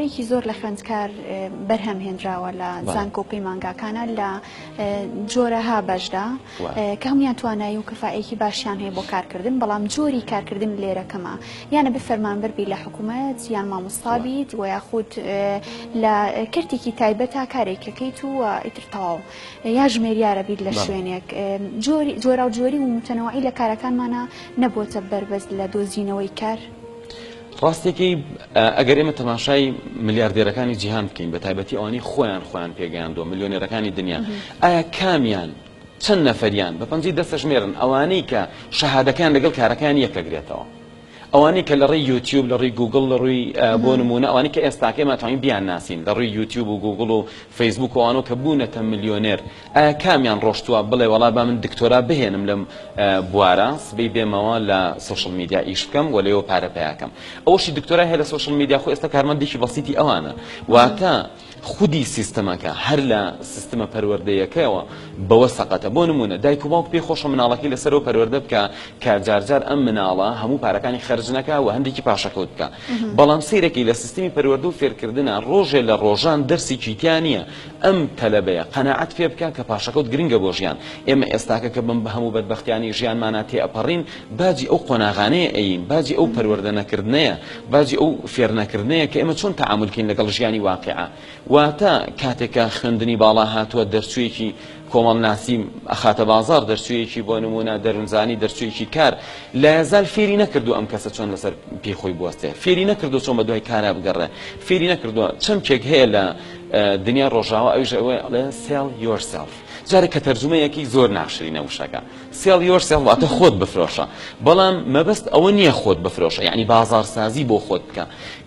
ژمارەیەکی زۆر لە خوێندکار بەرهەم هێنراوە لە زانکۆ و پەیمانگاکانە لە جۆرەها بەشدا کە هەمویان توانایی و کەفائێکی باشیان هەیە بۆ کارکردن بەڵام جۆری کارکردن لێرە کەمە یانە بێ فەرمانبەر بی لە حکوومەت یان مامۆستا بیت و یاخود لە کەرتێکی تایبەتا کارێکەکەیت و ئیتر تەواو یا ژمێریارە بیت لە شوێنێک جۆری جۆراوجۆری و متەنەوعی لە کارەکانمانە نەبووەتە بەربەست لە دۆزینەوەی کار؟ ڕاستیەکەی ئەگەر ئێمە تەماشای ملیاردێرەکانی جیهان بکەین بە تایبەتی ئەوانەی خۆیان خۆیان پێگەیاندووە ملیۆنێرەکانی دنیا ئایا کامیان چەند نەفەریان بە پەنجەی دەستەژمێرن ئەوانەی کە شەهادەکەیان لەگەڵ کارەکەیان یەکەگرێتەوە ئەوانەی کە لە ڕێی یوتیوب لە ڕێی گوگڵ لە ڕووی بۆ نموونە ئەوانەی کە ئێستاکە ئێمە ئەتوانین بیانناسین لە ڕووی یوتیوب و گوگڵ و فەیسبوک و ئەوانەوە کە بوونەتە ملیۆنێر ئایا کامیان ڕۆشتووە بڵێ وەڵا با من دکتۆرا بهێنم لەم بوارە سبەی بێمەوە لە social media ئیش بکەم و لەوێوە پارە پەیا کەم ئەوەشی دکتۆرای هەیە لە social media خۆ ئێستا کارمەندێکی بەسیتی ئەوانە واتە خودی سیستمەکە هەر لە سیستمە پەروەردەیەکەوە بەوە سەقەتە. بۆ نموونە دایک و باوک پێی خۆشە مناڵەکەی لەسەرەوە پەروەردە بکا کە جارجار ئەم مناڵە هەموو پارەکانی خەرج نەکا و هەندێکی پاشەکەوت بکا. بەڵام سەیرەکەی لە سیستمی پەروەردە و فێرکردنا ڕۆژێ لە ڕۆژان دەرسێکی تیا نییە ئەم تەلەبەیە قەناعەت پێ بکا کە پاشەکەوت گرنگە بۆ ژیان. ئێمە ئێستاکە کە بەم هەموو بەدبەختیانەی ژیانمانا تێئەپەڕین باجی ئەو قۆناغانەیە ئەیین، باجی ئەو پەروەردە نەکردنەیە، باجی ئەو فێرنەکردنەیە کە ئێمە چۆن تەعامول کەین لەگەڵ ژیانی واقیعا. واتە کاتێک کە خوێندنی باڵا هاتووە دەرچوویەکی کۆمەڵناسی ئەخاتە بازاڕ، دەرچوویەکی بۆ نموونە دەروونزانی، دەرچوویەکی کار، لایەزال فێری نەکردووە ئەم کەسە چۆن لەسەر پێی خۆی بوەستێ، فێری نەکردووە چۆن بەدوای کارا بگەڕێ، فێری نەکردووە. چەمکێک هەیە لە دنیای ڕۆژاوا ئەویش ئەوەیە ئەڵێ sell yourself. جارێک کە تەرجومەیەکی زۆر ناشرینە وشەکە. Sell yourself واتە خۆت بفرۆشە بەڵام مەبەست ئەوە نییە خۆت بفرۆشە یعنی بازاڕسازی بۆ خۆت بکە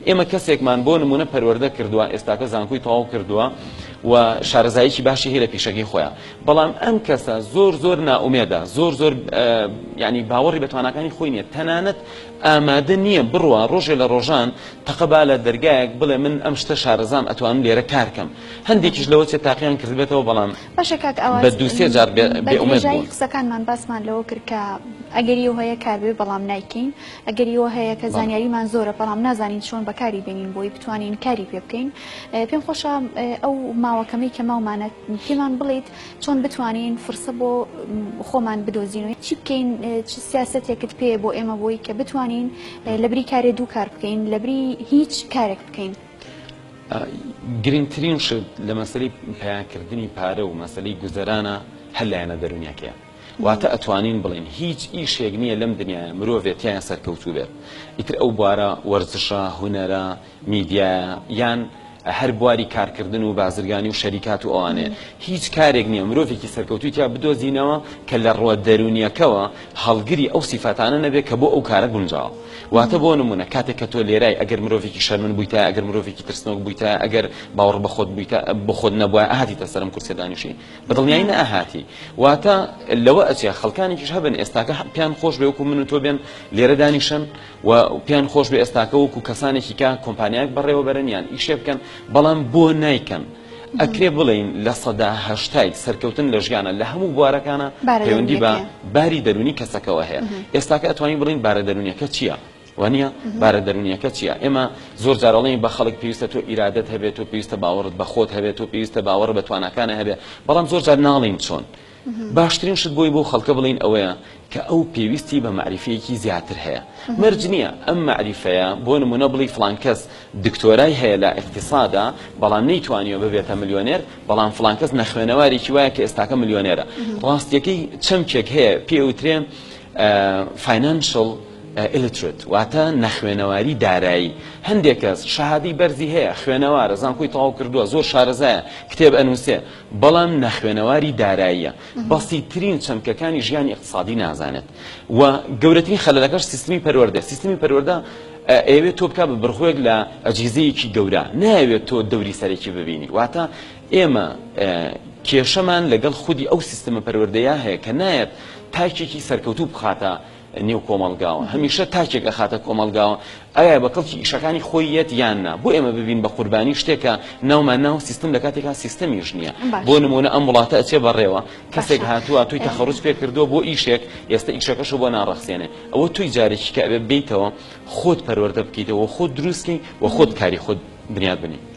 ئێمە کەسێکمان بۆ نمونە پەروەردە کردووە ئێستاکە زانکۆی تەواو کردووە و شارەزاییکی باشی هەیە لە پیشەکەی خۆیان بەڵام ئەم کەسە زۆر زۆر نائومێدە زۆر زۆر ینی باوەڕی بە تواناکانی خۆی نییە تەنانەت ئامادە نییە بڕوا ڕۆژێ لە ڕۆژان تەقە با لە دەرگایەک بڵێ من ئەم شتە شارەزام ئەتوانم لێرە کارکەم هەندێکیش لەوە چێ تاقیان کردبێتەوە بەڵام باشە کاک ئاواز بە دوو سێ جار بێ بە بێ ئومێد درێژایی بوون. قسەکانمان باسمان لەوە کرد کە ئەگەری ئەوە هەیە کار بێ بەڵام نایکەین، ئەگەری ئەوە هەیە کە بەڵێ. زانیاریمان زۆرە بەڵام نازانین چۆن بەکاری بێنین بۆی بتوانین کاری پێ بکەین. پێم خۆشە ئەو ماوە کەمەی کە ماومانە پێمان بڵێیت چۆن بتوانین فرسە بۆ خۆمان بدۆزینەوە چی بکەین چ سیاسەتێکت پێیە بۆ ئێمە بۆی کە بتوانین لەبری کارێ دوو کار بکەین لەبری هیچ کارێک بکەین؟ گرنگترین شت لە مەسەلەی پەیاکردنی پارە و مەسەلەی گوزەرانە هەر لایەنە دەروونیەکەیە. واتە ئەتوانین بڵێین هیچ ئیشێک نییە لەم دنیایە مرۆڤێ تیایا سەرکەوتوو بێت ئیتر ئەو بوارە وەرزشە، هونەرە، میدیایە یان هەر بواری کارکردن و بازرگانی و شەریکات و ئەوانەیە هیچ کارێک نییە مرۆڤێکی سەرکەوتووی تیا بدۆزینەوە کە لە ڕووە دەروونیەکەوە هەڵگری ئەو سیفاتانە نەبێت کە بۆ ئەو کارە گونجاوە. واتە بۆ نموونە کاتێک کە تۆ لێرای ئەگەر مرۆڤێکی شەرمن بوویتایە، ئەگەر مرۆڤێکی ترسنۆک بوویتایە، ئەگەر باوەڕ بە خۆت بوویتە بە خۆت نەبوایە ئەهاتیتە سەر ئەم کورسیە دانیشی؟ بە دڵنیایی نەئەهاتی. واتە لەوە ئەچێ خەڵکانێکیش هەبن ئێستاکە پێیان خۆش بێ وەکوو من و تۆ بێن لێرە دانیشن و پێیان خۆش بێ ئێستاکە وەکوو کەسانێکی کە کۆمپانیایەک بەڕێوە بەرن یان ئیشێ بکەن بەڵام بۆ نایکەن؟ ئەکرێ بڵێین 80% سەرکەوتن لە ژیانە لە هەموو بوارەکانە پەیوەندی بە باری دەروونی کەسەکەوە هەیە ئێستاکە ئەتوانین بڵێین بارە دەروونیەکە چییە؟ وانە بارە دەروونیەکە چییە؟ ئێمە زۆر جار ئەڵێین بە خەڵک پێویستە تۆ ئیرادەت هەبێت تۆ پێویستە باوەڕت بە خۆت هەبێت تۆ پێویستە باوەڕ بە تواناکانە هەبێت بەڵام زۆر جار ناڵێین چۆن باشترین شت بۆی بۆ خەڵکە بڵێین ئەوەیە کە ئەو پێویستی بە مەعریفەیەکی زیاتر هەیە مەرج نییە ئەم مەعریفەیە بۆ نمونە بڵی فڵان کەس دکتۆرای هەیە لە ئیقتیسادا بەڵام نەیتوانیوە ببێتە ملیۆنێر بەڵام فڵان کەس نەخوێنەوارێکی وایە کە ئێستاکە ملیۆنێرە ڕاستیەکەی چەمکێک هەیە پێ ئەوترێ financial illiterate واتە نەخوێنەواری دارایی هەندێک کەس شەهادەی بەرزی هەیە خوێنەوارە زانکۆی تەواو کردووە زۆر شارەزایە کتێب ئەنووسێ بەڵام نەخوێنەواری داراییە، بەسیتترین چەمکەکانی ژیانی ئیقتسادی نازانێت و گەورەترین خەلەلەکەش سیستمی پەروەردەیە، سیستمی پەروەردە ئەیەوێت تۆ بکا بە بڕغوێک لە ئەجهیزەیەکی گەورە، نایەوێت تۆ دەوری سەرەکی ببینی، واتە ئێمە کێشەمان لەگەڵ خودی ئەو سیستمە پەروەردەیە هەیە کە نایەت تاکێکی سەرکەوتوو بخاتە نێو کۆمەڵگاوە هەمیشە تاکێک ئەخاتە کۆمەڵگاوە ئایا بە کەڵکی ئیشەکانی خۆی یەت یان نا بۆ ئێمە ببین بە قوربانی شتێکە ناومان ناو سیستم لە کاتێکا سیستەمیش نییە بۆ نمونە ئەم وڵاتە ئەچێ بەڕێوە کەسێک هاتووە توی تەخەڕوج پێ کردووە بۆ ئیشێک ئێستا ئیشەکەشە بۆ ناڕەخسێنێ ئەوە توی جارێکی کە ئەبێ بیتەوە خۆت پەروەردە بکەیتەوە خۆت دروستکەی و خۆت کاری خۆت. بنیات بنێی.